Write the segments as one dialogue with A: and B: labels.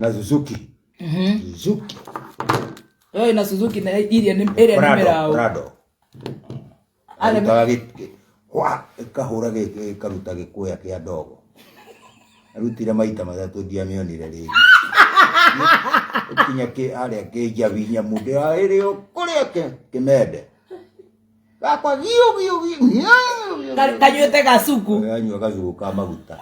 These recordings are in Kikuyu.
A: Na Suzuki. Suzuki.
B: Wewe na Suzuki na iria nĩ ĩrĩa nĩ
A: Prado,
B: mĩraũ.
A: Prado. Arutaga hwa ĩkahũra ĩkaruta gĩkũya kĩa ndogo. Arutire maita matatũ, ndiamĩonire rĩngĩ. Kinya kĩ arĩa kĩnjabi nyamũ ndĩraĩrĩ o kũrĩa kĩmende. Gakwa giu giu giu.
B: Kanyuĩte gacuku.
A: Yanyua gacuku ka maguta.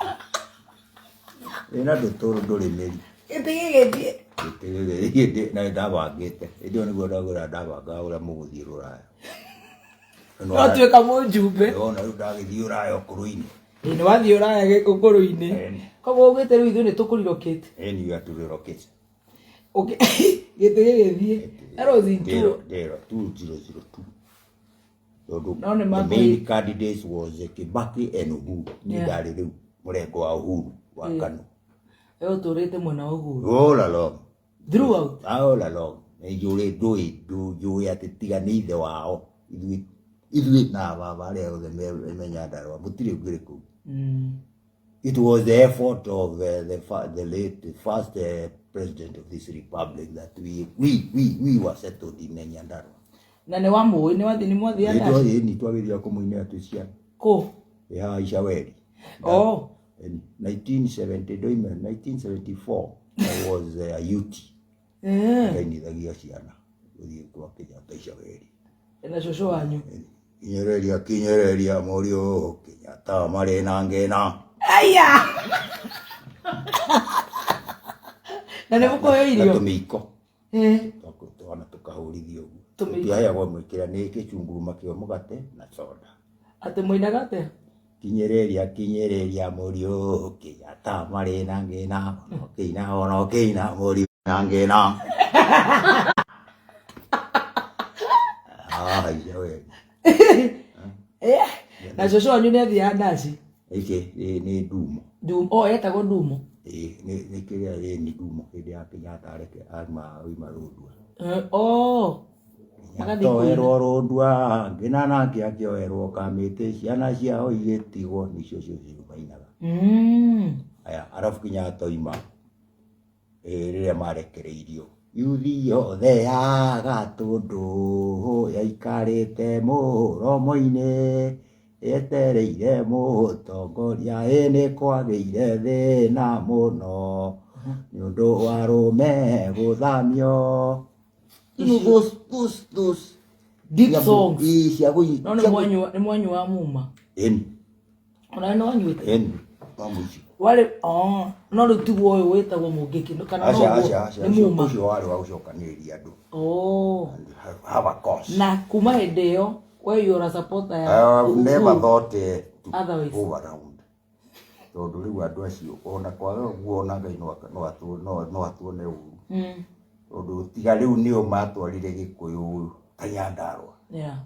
A: Ĩna ndũtũrũ ndũrĩ mĩri.
B: Gĩtĩ gĩgĩthiĩ.
A: Gĩtĩ gĩgĩthiĩ na nĩndabangĩte. Hĩndĩ ĩyo nĩguo ndagwĩra ndabangaga ũrĩa mũgũthiĩ rũraya.
B: Watuĩka mũjumbe.
A: Wona rĩu ndagĩthiĩ ũraya ũkũrũ-inĩ.
B: Ĩĩ, nĩ wathiĩ ũraya ũkũrũ-inĩ. Koguo ugĩte rĩu ithuĩ nĩ tũkũrirokĩte.
A: Ĩni you are to relocate.
B: Gĩtĩ gĩgĩthiĩ. That was in two.
A: Ndero 2002. Tondũ
B: No nĩ
A: the
B: makũi-
A: main candidates was Kibaki and Uhuru. Niĩ ndarĩ rĩu mũrengo wa Uhuru wa KANU.
B: We ũtũrĩte mwena wa Uhuru.
A: All along.
B: Throughout.
A: All along. Nĩ njũrĩ ndũĩ njũĩ atĩ tiga nĩ ithe wao ithuĩ na baba arĩa othe me Nyandarũa gũtirĩ ũngĩ kũu. It was the effort of the late the first president of this republic that we were settled in Nyandarua.
B: Na nĩ wamũĩ, nĩ wathiĩ, nĩ mwathiĩ Nyandarua?
A: Nĩ twagĩthiĩ kũmũinĩra twĩ ciana.
B: Kũ?
A: Ĩ haha Icaweri.
B: Oh.
A: In 1970, ndoima 1974, I was a youth. Ndainithagia ciana gũthiĩ kwa Kenyatta Icaweri.
B: Na cũcũ wanyu.
A: Kinyereria, kinyereria, mũriũ Kenyatta marĩ na ngĩna.
B: Aya! Na nĩ mũkũheo
A: Na
B: irio?
A: tũmĩiko. Twana tũkahũrithio ũguo.
B: Tũmĩiko.
A: Tũtiaheagwo mwĩkĩra nĩ gĩchunguruma kĩa mũgate na soda.
B: Atĩ mũinaga atĩa?
A: Kinyereria, kinyereria, mũriũ Kenyatta marĩ na ngĩna. Ono kĩina, ono kĩina, mũriũ na ngĩna. Ah, icio we.
B: Na cũcũ wanyu nĩ athiaga ndaci?
A: Ĩkĩ nĩ ndumo.
B: Ndumo, oh, etagwo ndumo.
A: Ĩ, nĩ kĩrĩa ĩ nĩ ndumo hĩndĩ ya Kenyatta areke auma oima Rũndua.
B: Oh. Magathiĩ kũina.
A: Toerwo Rũndua, ngĩna nake akĩoerwo Kamĩtĩ, ciana ciao igĩtigwo, nĩcio cio mainaga. Aya, arabu Kenyatta oima rĩrĩa marekereirio. Yuthi yothe ya Gatũndũ yaikarĩte mũromo-inĩ yetereire mũtongoria, ĩ nĩ kwagĩire thĩna mũno nĩ ũndũ wa arũme gũthamio. You know, those
B: Deep
A: cia
B: songs.
A: Ĩ, cia
B: No nĩ mwanyua, nĩ mwanyua muma.
A: Ĩni.
B: Ona nĩ wanyuĩte?
A: Ĩni, wa mũico.
B: Warĩ, oh, no rĩu tiguo ũyũ wĩtagwo mũngĩki, kana
A: Aca,
B: noguo
A: aca, aca,
B: nĩ
A: ũcio
B: muma.
A: Ũcio warĩ wa gũcokanĩrĩria andũ.
B: Oh.
A: And have a cause.
B: Na kuma hĩndĩ ĩyo, we you are a supporter ya
A: I
B: Uhuru.
A: never thought to
B: Otherwise.
A: go around. Tondũ rĩu andũ acio ona kwaga ũguo ona Ngai no atuone ũru. Tondũ tiga rĩu nĩo matwarire Gĩkũyũ ta Nyandarũa.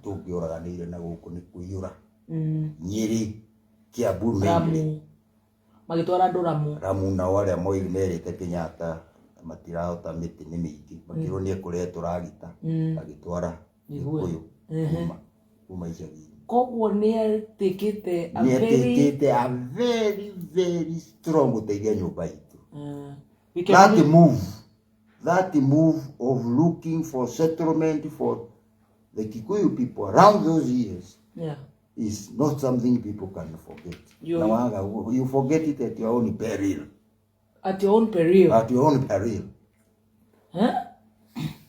A: Tũngĩũraganĩire na gũkũ nĩ kũiyũra. Nyĩrĩ, Kiambu mainly.
B: Ramu. Magĩtwara andũ Ramu.
A: Ramu nao arĩa merĩte Kenyatta matirahota mĩtĩ nĩ mĩingĩ. Makĩrwo nĩ ekũrehe tũragita. Agĩtwara
B: Nĩguo.
A: Gĩkũyũ kuma icagi-inĩ.
B: Koguo nĩ etĩkĩte a
A: Nĩ
B: very
A: etĩkĩte a very very strong gũteithia nyũmba itũ.
B: We can
A: That
B: only
A: move of looking for settlement for the Kikuyu people around those years is not something people can forget. Na waga, you forget it at your own peril.
B: At your own peril.
A: At your own peril.
B: Huh?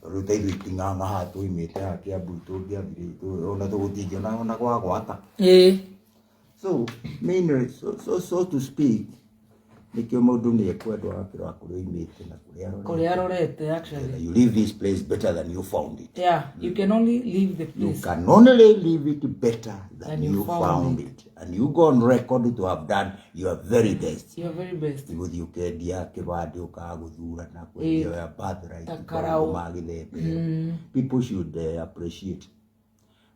A: Rĩu ta ithuĩ iting'ang'a haha tũimĩte haha Kiambu tũngĩambire ona tũgũtingĩona ona gwa gwaka. So mainly, so to speak, nĩkĩo mũndũ nĩ ekwendwo agakĩrora kũrĩa oimĩte na kũrĩa arorete.
B: Kũrĩa arorete, actually.
A: You leave this place better than you found it.
B: Yeah, you can only leave the
A: You
B: place.
A: can only leave it better than
B: Than you
A: you
B: found
A: found it. And you go on record to have done your very best.
B: Your very best.
A: Gũthiĩ ũkendia kĩbandĩ ũkaga gũthurana, kwendia your birthright,
B: Ta karau.
A: maũndũ ma gĩthemba ĩyo. People should appreciate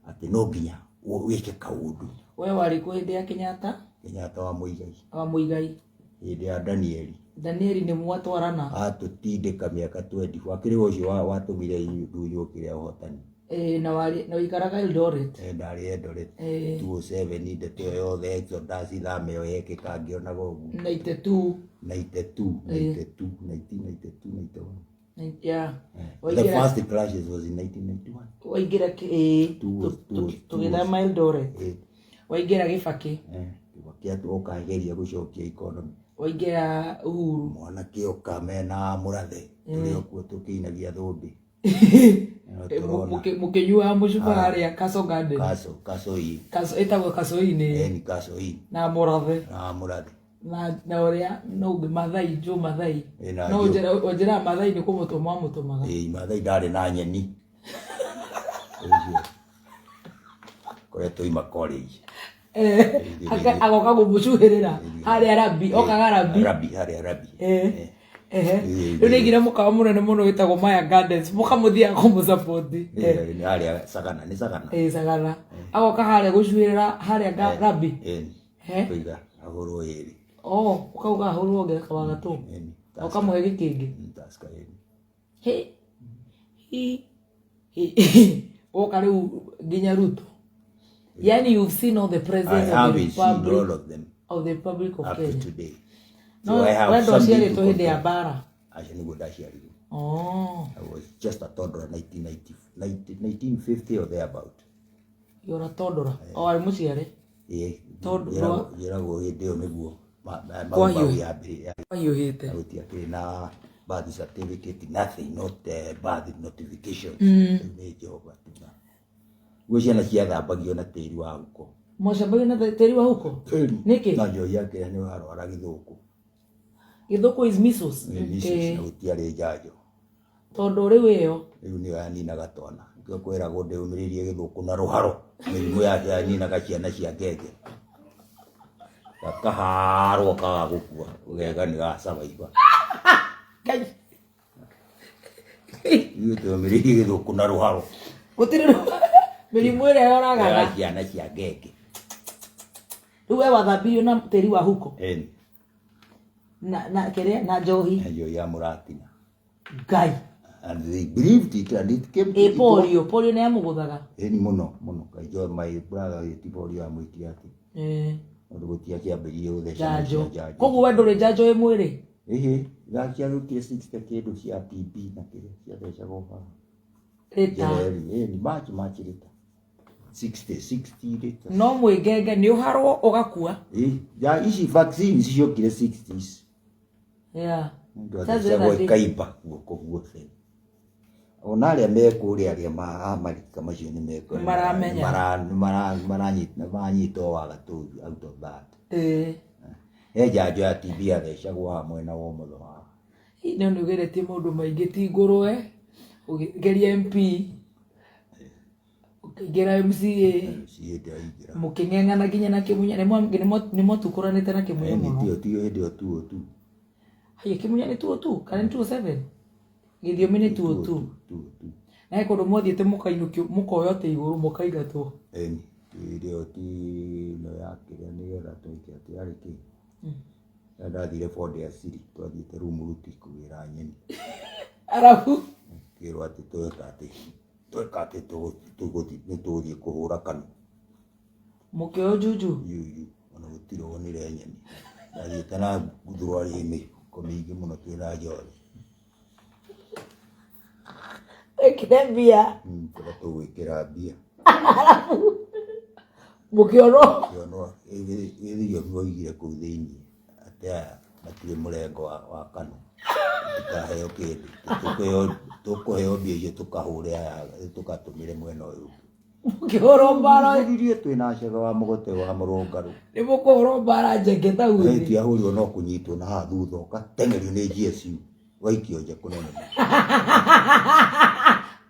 A: atĩ no nginya wĩke kaũndũ.
B: We warĩ kũ hĩndĩ ya Kenyatta?
A: Kenyatta wa Muigai.
B: Wa Muigai.
A: Hĩndĩ ya Danieli.
B: Danieli nĩ mwatwarana.
A: Atũtindĩka mĩaka 20. Wakĩrĩ ũcio watũmire ndunyũ kĩrĩa ũhotani.
B: Na warĩ na ũikaraga Eldoret.
A: Ndarĩ Eldoret.
B: 207.
A: 207, ndeto ĩyo yothe, Exodus, ithama ĩyo yekĩka ngĩonaga ũguo.
B: 92.
A: 92, 92, 1992, 91.
B: Yeah.
A: The
B: Waingĩra
A: first clashes was in 1991.
B: Waingĩra
A: Two
B: tũgĩthama Eldoret. Waingĩra Gĩbakĩ.
A: Kibaki atuoka ageria gũcokia economy.
B: Waingĩra Uhuru.
A: Mwanake oka mena mũrathe, tũrĩ o kuo tũkĩinagia thũmbĩ. No tũrona.
B: Mũkĩnyuaga mũcuba harĩa Castle Garden.
A: Kaso ii.
B: Ĩtagwo Kaso-inĩ.
A: Eni kaso ii.
B: Na mũrathe.
A: Na mũrathe.
B: Na ũrĩa no ũngĩ Mathai, Joe Mathai.
A: Ĩ, na
B: No
A: Joe.
B: ũnjĩraga Mathai nĩ kũmũtũma mwamũtũmaga.
A: Ĩ, Mathai ndarĩ na nyeni. Ũcio koretwo ima college.
B: Agoka gũmũcuhĩrĩra harĩa Rabi, okaga Rabi.
A: Rabi, harĩa Rabi.
B: Ehe. Rĩu nĩ aigire mũkawa mũnene mũno wĩtagwo Maya Gardens, mũkamũthiaga kũmũsupport.
A: Nĩ harĩa Sagana, nĩ Sagana.
B: Sagana. Agoka harĩa gũcuhĩrĩra harĩa Rabi.
A: Ĩni. Kũiga ahũrwo ĩrĩ.
B: Oh, ũkauga ahũrwo ngereka wa gatũ.
A: Ĩni.
B: Ũkamũhe gĩkĩngĩ.
A: Tusker, ĩni.
B: He. Hi. Hi. Woka rĩu nginya Ruto. Yani you've seen all the
A: I
B: presidents of the
A: haven't seen
B: Republic
A: all of them
B: of the Republic of
A: up to
B: Kenya.
A: today.
B: No,
A: So I have
B: we
A: something
B: ndwaciarĩtwo
A: to
B: hĩndĩ ya
A: compare.
B: mbara.
A: Acio nĩguo ndaciarirwo.
B: Oh,
A: I was just a toddler, 1990, 1950 or thereabout.
B: you're a toddler. O warĩ mũciare.
A: Ĩĩ,
B: Tondũ
A: njĩragwo hĩndĩ ĩyo nĩguo mau
B: Kwahiũhĩte.
A: mau yambĩrĩria.
B: Wahiũhĩte.
A: Gũtiakĩrĩ na birth certificate, nothing, not birth notification. Nĩ Jehova tu na guo ciana ciathambagio na tĩri wa huko.
B: Mwacambagio na tĩri wa huko? Nĩkĩ?
A: Na njohi yake nĩ warwara gĩthũkũ.
B: Gĩthũkũ is measles.
A: Nĩ measles, na gũtiarĩ njanjo.
B: Tondũ rĩu ĩyo
A: Rĩu nĩyo yaninaga twana. Nĩkĩo kwĩragwo ndĩũmĩrĩrie gĩthũkũ na rũharo. Mĩrimũ yake yaninaga ciana cia ngenge. Gakaharwo kaga gũkua, ũgeka nĩ gasurvive.
B: Ngai.
A: Ithuĩ twĩũmĩrĩirie gĩthũkũ na rũharo.
B: Gũtirĩ mĩrimũ ĩrĩa yoragaga.
A: Ya ciana cia ngenge.
B: Rĩu we wathambirio na tĩri wa huko.
A: Ĩni.
B: Na kĩrĩa na njohi.
A: Na njohi ya mũratina.
B: Ngai.
A: And they believed it and it came to
B: Ĩ polio, polio nĩ yamũgũthaga.
A: Ĩni mũno mũno. Kaingĩ my brother ti polio yamwĩkire atĩ. Tondũ gũtiakĩambĩrĩirie gũthecana
B: Njanjo.
A: cia njanjo.
B: Koguo we ndũrĩ njanjo ĩ mwĩrĩ?
A: Ĩhĩ, gaciarũkire 60 kĩndũ cia TB na kĩrĩa ciathecagwo haha.
B: Rĩta.
A: Njeri, ĩni, much, much later. 60, 60 later.
B: No mwĩngenge nĩ ũharwo ũgakua.
A: Ĩ, ya ici vaccines ciokire 60s.
B: Yeah.
A: Mũndũ
B: Sasa
A: athecagwo
B: ĩrathiĩ.
A: ikaimba guoko guothe. Ona arĩa me kũrĩa arĩa Amerika macio nĩ mekũ-
B: Maramenya.
A: nĩ maranyitwo wagatũ out of that. He njanjo ya TB yathecagwo haha mwena wa ũmotho haha.
B: No nĩ ũgeretie maũndũ maingĩ, ti ngũrwe, ũkĩgeria MP, ũkĩingĩra MCA,
A: MCA ndĩraingĩra.
B: Mũkĩng'eng'ana nginya na Kĩmunya, nĩ mwatukũranĩte na Kĩmunya
A: Ĩni,
B: mũno.
A: tiyo hĩndĩ ĩyo tuo tu.
B: Haya, Kĩmunya nĩ tuo tu kana nĩ 207? Gĩthiomi nĩ tuo tu.
A: Tuo tu.
B: Na he kũndũ mwathiĩte mũkainũkio, mũkoywo atĩ igũrũ mũkaingatwo.
A: Ĩni, hĩndĩ ĩyo ti ĩno ya kĩrĩa nĩgetha twĩke atĩ yarĩ kĩ? Na ndathire Ford ya Siri, twathiĩte Rumuruti kũgĩra nyeni.
B: Arabu
A: Kĩrwo atĩ tweka atĩ tweka atĩ tũgũthiĩ nĩ tũgũthiĩ kũhũra kanu.
B: Mũkĩoyo juju.
A: Yuyu, ona gũtirĩ wonire nyeni. Ndathiĩte na thuruarĩ mĩhuko mĩingĩ mũno twĩna njohi.
B: Wĩkĩre mbia.
A: Kũrĩa tũgwĩkĩra mbia.
B: Mũkĩonwo.
A: Kĩonwo gĩthiomi oigire kũu thĩiniĩ atĩ aya matirĩ mũrengo wa kanu. Tũtikaheo kĩndũ. Tũkũheo mbia icio tũkahũre aya, tũkatũmĩre mwena ũyũ ũngĩ.
B: Mũkĩhũrwo mbara.
A: Mũririe twĩna cebe wa mũgote wa mũrũngarũ.
B: Nĩ mũkũhũrwo mbara njenge ta
A: Ĩ,
B: uthi.
A: tiahũrirwo no kũnyitwo na haha thutha ũgateng'erio nĩ GSU waikio nja kũnene.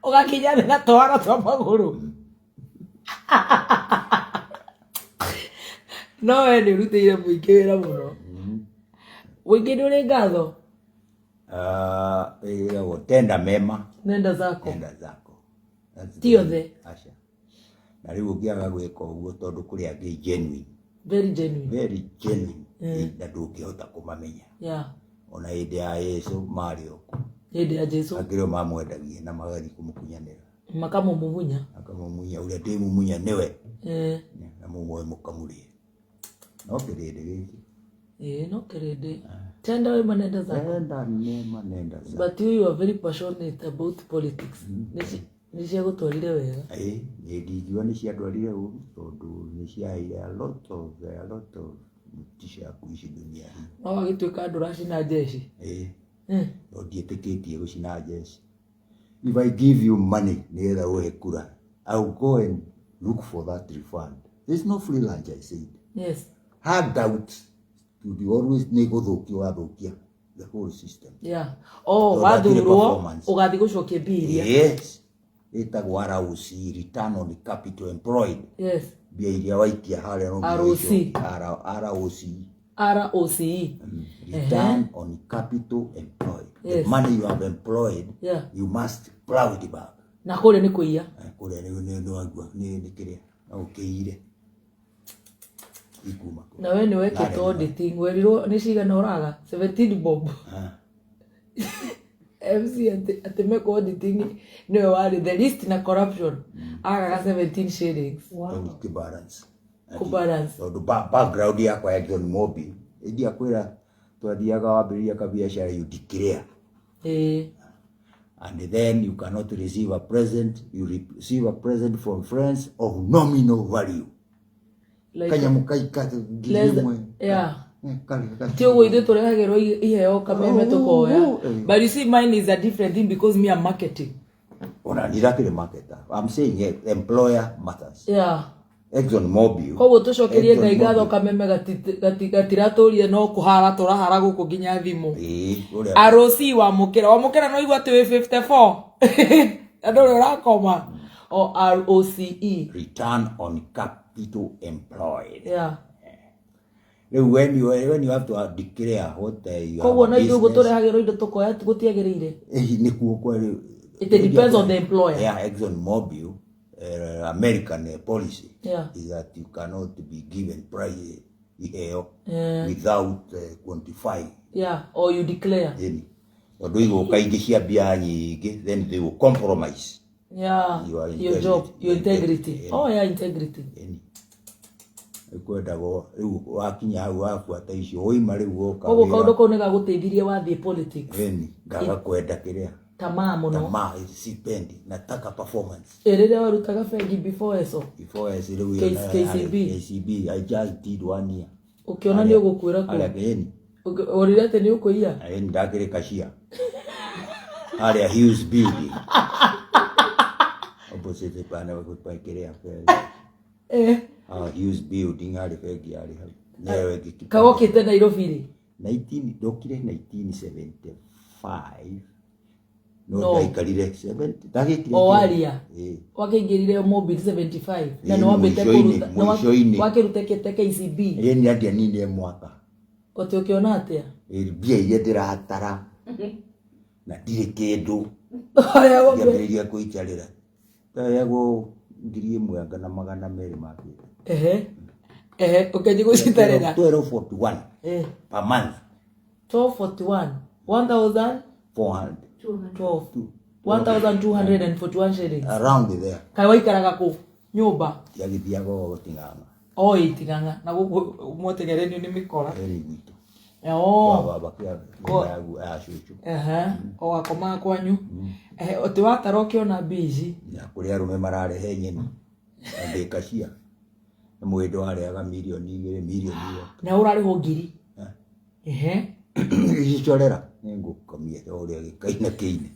B: Ũgakinya thĩ na twara twa magũrũ. No we nĩ ũrutĩire mũingĩ wĩra mũno. Mũingĩ nĩ ũrĩ ngatho.
A: Ĩragwo tenda mema.
B: Nenda zako.
A: Nenda zako. That's
B: Ti othe.
A: Aca. Na rĩu ũngĩaga gwĩka ũguo tondũ kũrĩ angĩ genuine.
B: Very genuine.
A: Very genuine. Na ndũngĩhota kũmamenya. Ona hĩndĩ ya Yesu marĩ o kuo.
B: Hĩndĩ ya Jesu.
A: Angĩ rĩo mamwendagia na magathiĩ kũmũkunyanĩra.
B: Makamũmumunya.
A: Akamũmunya ũrĩa ndĩmumunya nĩwe.
B: Eh.
A: Na mũmwe mũkamũrĩe no kĩrĩndĩ gĩkĩ.
B: Ĩĩ, no kĩrĩndĩ tenda wema nenda zako.
A: Nenda nema nenda za.
B: But you are very passionate about politics. Nĩ ciagũtwarire wega.
A: Ĩĩ, nĩ ndingiuga nĩ ciandwarire ũru tondũ nĩ ciaheire a lot of motisha ya kuishi dunia hii.
B: No wagĩtuĩka ndũracina jeshi.
A: Ĩĩ.
B: Eh.
A: No ndiĩtĩkĩtie gũcina jeshi. If I give you money nĩgetha ũhe kura, I will go and look for that refund. There's no free lunch, I said. Handout to be always nĩ gũthũkia wathũkia the whole system.
B: Yeah, oh.
A: Tondũ hatirĩ
B: Wathurwo
A: performance.
B: ũgathiĩ gũcokia mbia iria.
A: Yes, ĩtagwo ROC, return on capital employed. Mbia iria waikia harĩa no nginya
B: ROC.
A: icoke. ROC.
B: ROCE.
A: Return on capital employed. The money you have employed, you must plow it back.
B: Na kũrĩa nĩ kũiya.
A: Eh, kũrĩa nĩ wagua nĩ kĩrĩa no ũkĩire ikuma kũ.
B: Na we nĩ wekĩte
A: Narĩ
B: auditing, werirwo nĩ cigana ũraga 17 bob.
A: Ah.
B: MC atĩ mekwo auditing nĩwe warĩ the least na corruption, agaga 17 shillings.
A: Tondũ kĩbalance.
B: Kũbalance.
A: Tondũ background yakwa ya John Mobi ĩndia kwĩra twathiaga wambĩrĩria kabiacara, you declare, and then you cannot receive a present. You receive a present from friends of nominal value.
B: Like
A: Kanyamũ kaika ngiri ĩmwe. Eh,
B: ti ũguo ithuĩ tũrehagĩrwo iheo kameme tũkoya.
A: Oh, eh.
B: But you see, mine is a different thing because me, I'm marketing.
A: Ona ndirakĩrĩ marketer. I'm saying, employer matters. Exxon Mobil.
B: Koguo tũcokerie
A: Exxon
B: Ngai ngatho
A: Mobil.
B: kameme gatiratũrie no kũhara tũrahara gũkũ nginya thimũ.
A: Ĩĩ, ũrĩa
B: ROC wamũkĩra wamũkĩra no igua atĩ wĩ 54 andũ ũrĩa ũrakoma o ROCE.
A: Return on capital employed. Rĩu when you have to declare what you
B: Koguo
A: have
B: na
A: a
B: ithuĩ ũguo
A: business,
B: tũrehagĩrwo indo tũkoya gũtiagĩrĩire.
A: Eh, nĩkuo kweri.
B: It depends on the employer.
A: Yeah, Exxon Mobil, American policy is that you cannot be given price iheo without quantifying.
B: Yeah, or you declare.
A: Ĩni tondũ igũka ingĩ cia mbia nyingĩ, then they will compromise your
B: Your job,
A: integrity.
B: your integrity.
A: Integrity.
B: Oh yeah, integrity.
A: Ĩni ĩkwendagwo rĩu wakinya hau wabuata icio woima rĩu woka
B: Koguo
A: wĩra.
B: kaũndũ kau nĩ gagũteithirie wathiĩ politics.
A: Ĩni ngaga kwenda kĩrĩa
B: tamaa mũno.
A: Tamaa sipendi, nataka performance.
B: Ĩ rĩrĩa warutaga bengi before eso?
A: Before S rĩu
B: KCB.
A: KCB, I just did one year.
B: Ũkĩona nĩ ũgũkuĩra kũu.
A: Harĩa ĩni.
B: Ũrire atĩ nĩ ũkũiya.
A: Ĩni ndakĩrĩ cashier harĩa Hughes Building opposite pana kĩrĩa.
B: Eh.
A: Ah, Hughes Building harĩ bengi yarĩ hau nĩyo ĩngĩ.
B: Kawokĩte Nairobi rĩ?
A: 19 ndokire 1975 no
B: No.
A: ndaikarire 70 ndagĩkire.
B: O waria.
A: Ĩĩ.
B: Wakĩingĩrire Mobil 75 na
A: Ĩĩ,
B: nĩ wambĩte
A: mũico-inĩ,
B: kũruta nĩ
A: mũico-inĩ.
B: wakĩrutĩkĩte KCB.
A: Ĩĩ, nĩ mwaka.
B: Ũtĩ ũkĩona atĩa?
A: Ĩĩ, mbia iria ndĩratara na ndirĩ kĩndũ.
B: Ũrĩa
A: ngĩambĩrĩria kũicarĩra ndaheagwo 1,000 anga na 200 ma kĩndũ.
B: Ehe ehe, ũkĩanjia gũcitarĩra.
A: 1241 per month.
B: 1241, 1000
A: 400.
B: 12 1241 shillings.
A: Around there.
B: Kaĩ waikaraga kũ nyũmba?
A: Yagĩthiaga o gũting'ang'a.
B: O iting'ang'a na gũkũ mwategerenio nĩ mĩkora.
A: Ĩni gwitũ.
B: Oh.
A: Kwa baba kĩa nyũmba ya cũcũ.
B: Ehe, o wakomaga kwanyu. Ehe, ũtĩ watara ũkĩona mbia ici.
A: Na kũrĩ arũme mararehe nyeni na ndĩ cashier na mũhĩndĩ warehaga 2 mirioni, 1 .
B: Na ũrarĩhwo ngiri. Ehe.
A: Icorera nĩngũkomia ta ũrĩa gĩkaina kĩine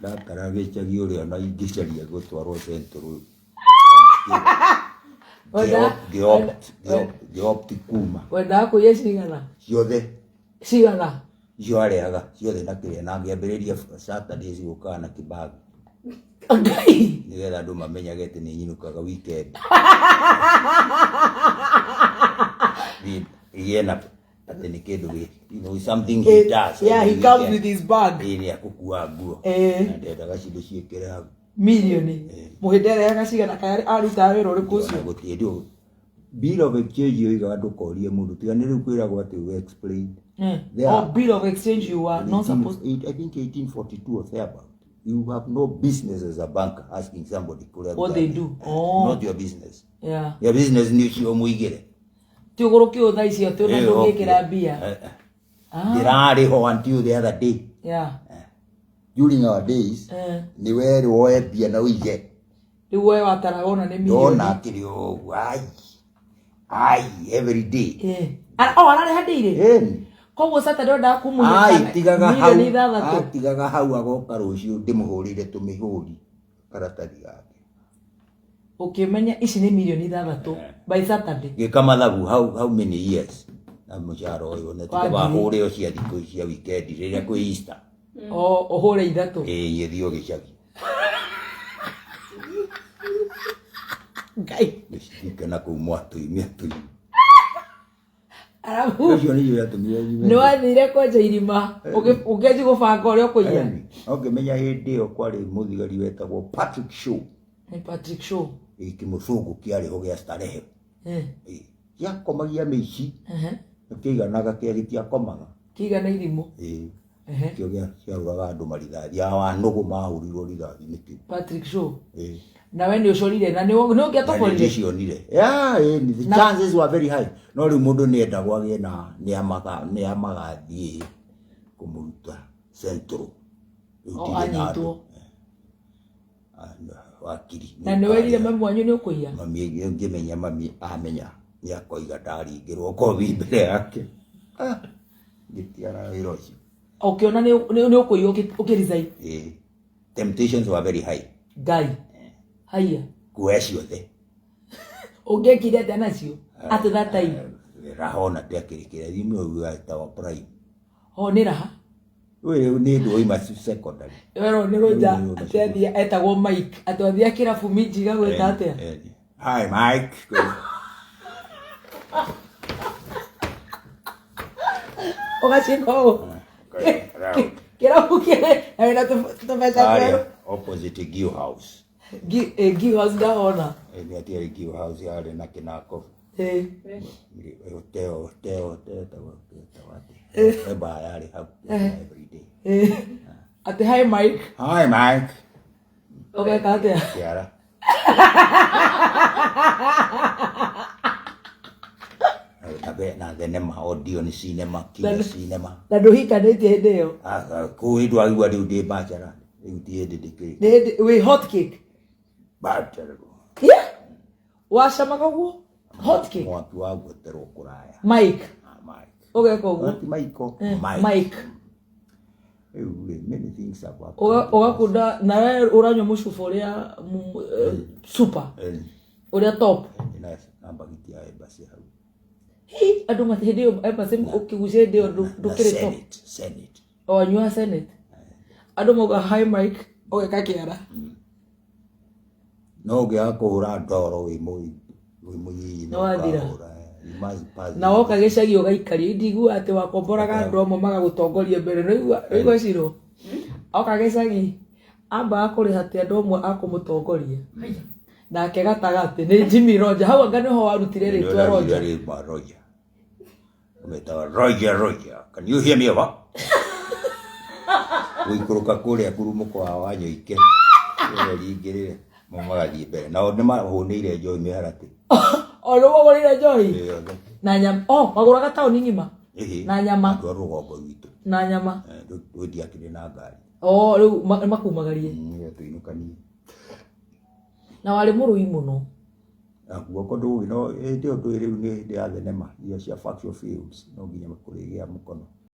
A: ndatara gĩcagi ũrĩa na ingĩcaria gũtwarwo Central. Ngĩopt kuma.
B: Wendaga kũiya cigana?
A: Ciothe.
B: Cigana?
A: Icio arehaga ciothe na kĩrĩa na ngĩambĩrĩria Saturdays gũkaga na kĩbagi.
B: Ngai.
A: Nĩgetha andũ mamenyage atĩ nĩ nyinũkaga weekend. Igĩe na atĩ nĩ kĩndũ something he does
B: Yeah, he
A: every
B: comes
A: weekend.
B: with his bag.
A: Ĩĩ, nĩ akũkua nguo. Na ndendaga cindo ciĩkĩre hau.
B: Mirioni mũhĩndĩ arehaga cigana? Kaĩ arutaga wĩra ũrĩkũ
A: Ona
B: ũcio?
A: gũtirĩ ndũ. Bill of exchange yoigaga ndũkorie mũndũ tiga nĩ rĩu kwĩragwo atĩ we explain. There.
B: Oh, bill of exchange, you are not supposed.
A: I think 1842 or thereabout. You have no business as a banker asking somebody kũrĩa
B: What they do. Oh.
A: Not your business. Your business nĩ ũcio ũmũigĩre.
B: Ti ũgũrũki ũyũ thaa ici atĩ ona
A: Eh,
B: ndũngĩkĩra
A: okay.
B: mbia.
A: Eh, eh.
B: Ah.
A: Ndĩrarĩ ho until the other day. During our days, nĩ werwo woe mbia na ũige.
B: Rĩu we watara wona nĩ milioni.
A: Ndona akĩrĩ ũguo, ai, ai, every day.
B: Oh, ararĩha ndĩirĩ.
A: Ĩni.
B: Koguo Saturday wendaga kũmunya
A: Ai, tigaga hau,
B: milioni ithathatũ.
A: atigaga hau agoka rũciũ ndĩmũhũrĩre tũmĩhũri karatathi gake.
B: Ũkĩmenya ici nĩ milioni ithathatũ by Saturday.
A: Gĩka mathabu how many years na mũcara ũyũ na tiga
B: Wa ngiri.
A: wahũre o cia thikũ cia weekend rĩrĩa kwĩ Easter.
B: O ũhũre ithatũ.
A: Ĩĩ gĩthiĩ o gĩcagi.
B: Ngai.
A: Gĩcithike na kũu mwatũ-inĩ mĩatũ-inĩ.
B: Arabu
A: Ũcio nĩguo yatũmire nyume.
B: nĩ wathire kwenja irima ũkĩanjia gũbanga ũrĩa ũkũiya.
A: Ĩni. No ngĩmenya hĩndĩ ĩyo kwarĩ mũthigari wetagwo Patrick Shaw.
B: Nĩ Patrick Shaw.
A: Ĩ, kĩmũthũngũ kĩarĩ ho gĩa starehe. Ĩ, gĩakomagia mĩici. Kĩiganaga kĩa gĩtiakomaga.
B: Kĩigana irimũ.
A: Ĩ, kĩo kĩarũraga andũ marithathi. Awa nũgũ mahũrirwo rithathi nĩkĩo.
B: Patrick Shaw.
A: Ĩ.
B: Na we nĩ ũcorire na nĩ ũngĩatoborire.
A: Nĩndĩcionire. Yeah, ĩ, the chances were very high. No rĩu mũndũ nĩ endagwo agĩe na nĩ amagathiĩ kũmũruta Central. Rĩu
B: O,
A: ndirĩ na andũ.
B: anyitwo.
A: Ah, wakiri.
B: Na nĩ werire mami wanyu nĩ ũkũiya.
A: Mami ngĩmenya mami amenya nĩ akoiga ndaringĩrwo kobi mbere yake. Ah, ngĩtigana na wĩra ũcio.
B: Ũkĩona nĩ ũkũiya ũkĩ resign.
A: Ĩ, temptations were very high.
B: Ngai. Haiya.
A: Kuoya ciothe.
B: Ũngĩekire atĩa nacio? At that time.
A: Raha ona ndĩakĩrĩ kĩrĩa thimũ ĩyo ĩtagwo prime.
B: O nĩ raha.
A: Ũyũ nĩ ndũ oima secondary.
B: Werwo nĩ Roger atĩ athiĩ etagwo Mike atĩ athiĩ kĩrabu minji gagwĩta atĩa?
A: Hi Mike.
B: Ũgaciĩka ũũ. Kĩrabu kĩrĩ na wĩna tũbeca
A: Harĩa
B: twerũ.
A: opposite Gill House.
B: Gill House ndahona.
A: Nĩ atiarĩ Gill House yarĩ na kĩnako. Hotel hotel hotel etagwo atĩa? He bar yarĩ hau every day.
B: Atĩ hi Mike.
A: Hi Mike.
B: Ũgeka atĩa?
A: Kĩara. Na thenema audio nĩ cinema kinya cinema.
B: Na ndũhikanĩtie hĩndĩ ĩyo.
A: Kũu hĩndĩ waigua rĩu ndĩ bachelor. Rĩu ti hĩndĩ ndĩkĩrĩ.
B: Nĩ hĩndĩ wĩ hot cake.
A: Bachelor.
B: Yeah. Wacamaga ũguo? Hot cake.
A: Mwaki wa gweterwo kũraya.
B: Mike.
A: Ah, Mike.
B: Ũgeka ũguo.
A: Ti Michael. Mike.
B: Mike.
A: Rĩu rĩ, many things have happened.
B: Ũgakunda nawe ũranyua mũcuba ũrĩa super ũrĩa top.
A: Na mbagiti ya embassy hau.
B: Hi, andũ mati hĩndĩ ĩyo embassy ũkĩgucia hĩndĩ ĩyo ndũkĩrĩ top.
A: Senate, Senate.
B: O anyua Senate. Andũ mauga hi Mike ũgeka kĩara.
A: No ũngĩaga kũhũra ndoro wĩ mũnyinyi
B: Nĩ wathira.
A: ũkahũra, you must pass
B: Na woka gĩcagi ũgaikario indiguaga atĩ wakomboraga andũ amwe magagũtongoria mbere nĩwaigua Shiro? Oka gĩcagi ambaga kũrĩha atĩ andũ amwe a kũmũtongoria nake gatagatĩ nĩ Jimmy Roger hau anga nĩho warutire rĩtwa Roger.
A: Rĩtwa Roger. Ũmetaga Roger Roger. Can you hear me over? Gũikũrũka kũrĩa kurumũko wa Wanyoike. Ringĩrĩre. Magathiĩ mbere. Nao nĩ mahũnĩire njohi mĩharatĩ.
B: O nĩ wagũrĩire njohi
A: Yothe.
B: na nyama. Oh, wagũraga taũni ng'ima
A: Ĩhĩ.
B: na nyama.
A: Andũ a rũgongo rwitũ.
B: Na nyama.
A: Rĩu ndiakĩrĩ na ngari.
B: Oh, rĩu makumagarie.
A: Nĩgetha tũinũkanie.
B: Na warĩ mũrũi mũno.
A: Na guoko ndũĩ no hĩndĩ ĩyo ndũĩ rĩu nĩ hĩndĩ ya thenema iria cia factual films no nginya kũrĩgĩa mũkono.